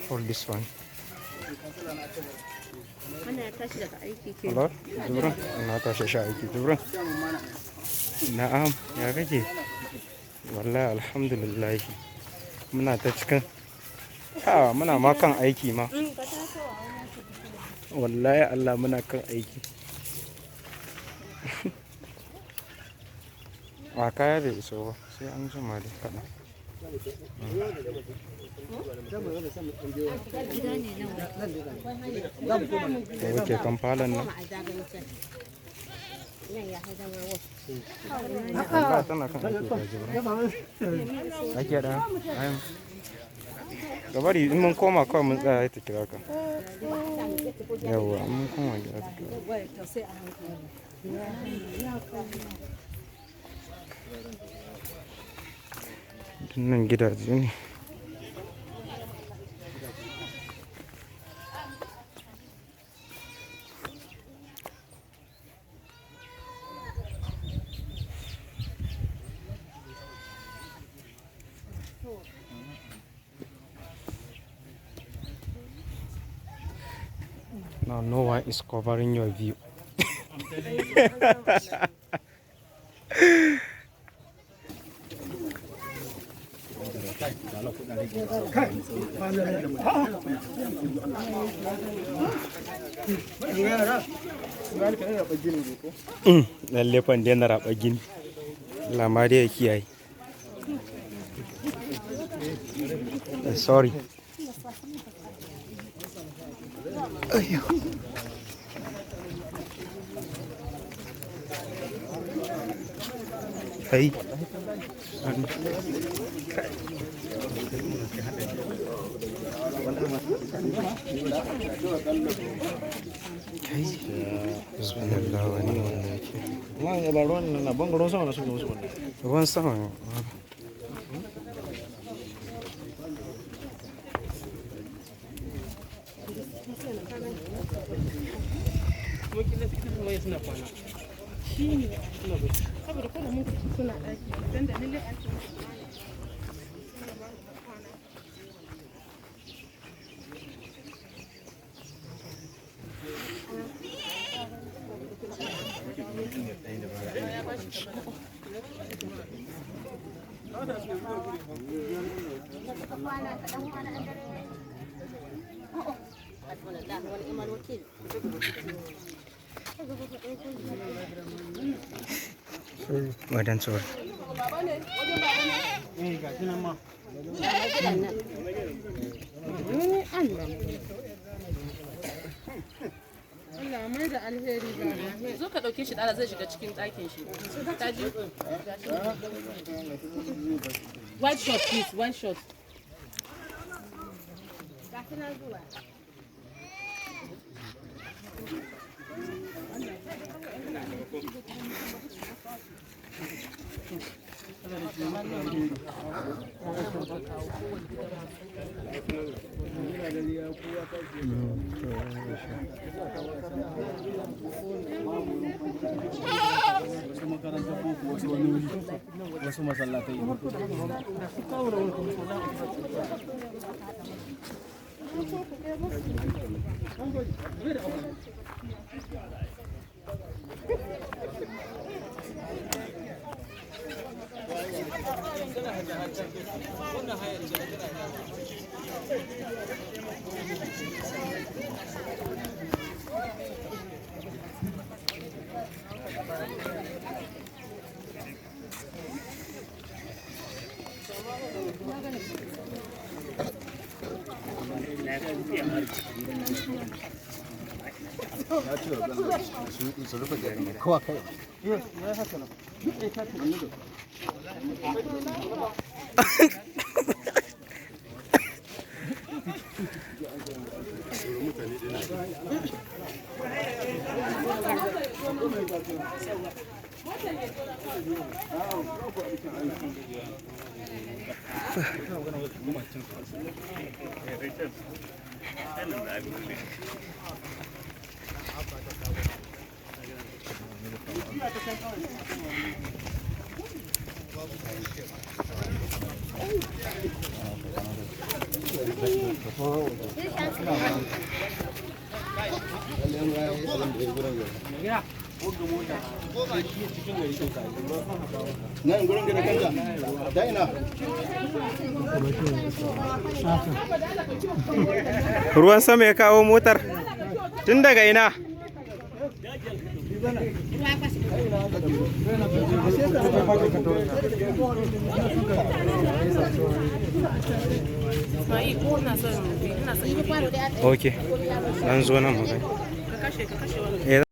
For this one. Wannan ya tashi daga aiki ke. Hello, Jibrin. Na tashi sha aiki, Jibrin. Na'am, ya kake? Wallahi alhamdulillah. Muna ta cikin. Ha, muna ma kan aiki ma. Wallahi Allah muna kan aiki. A kaya bai iso ba, sai an jima da kaɗan. Gida ne nan. Ok, Kampalan nan. A zagaye can. Nan ya zama wasu. Wallahi tana kan aiki da Jibrin. Ake da? Ayo. Ka bari in mun koma kawai mun tsaya ta kira ka. Yawwa, in mun koma gida ta kira. Nan gidaje ne. Now no one is covering your view. Lalle kwan daina raɓa gini. Allah ma dai ya kiyaye. Sorry. Ayyo. Kai. Kai. Bismillah wa ni'mal wakil. Wannan ba ruwan nan na bangaron sama na suka musu wannan. Ruwan sama ne. Kuma kila su kuma suna kwana. Saboda kada mun fito suna ɗaki dan da lalle an ce musu kwana. Suna ba mu kwana. Wadan sorry. Eh, ga shi nan ma. Allah mai da alheri ba. Zo ka ɗauke shi ɗala zai shiga cikin ɗakin shi. Ta ji? One shot please, one shot. Wasu makarantar boko, wasu wani wuri, wasu masallatai. Nan gurin gida kanta da ina. Ruwan sama ya kawo motar tun daga ina? Ismail, ina son ina son Ok, dan zo nan mu gani. Ka kashe, ka kashe wannan. Eh.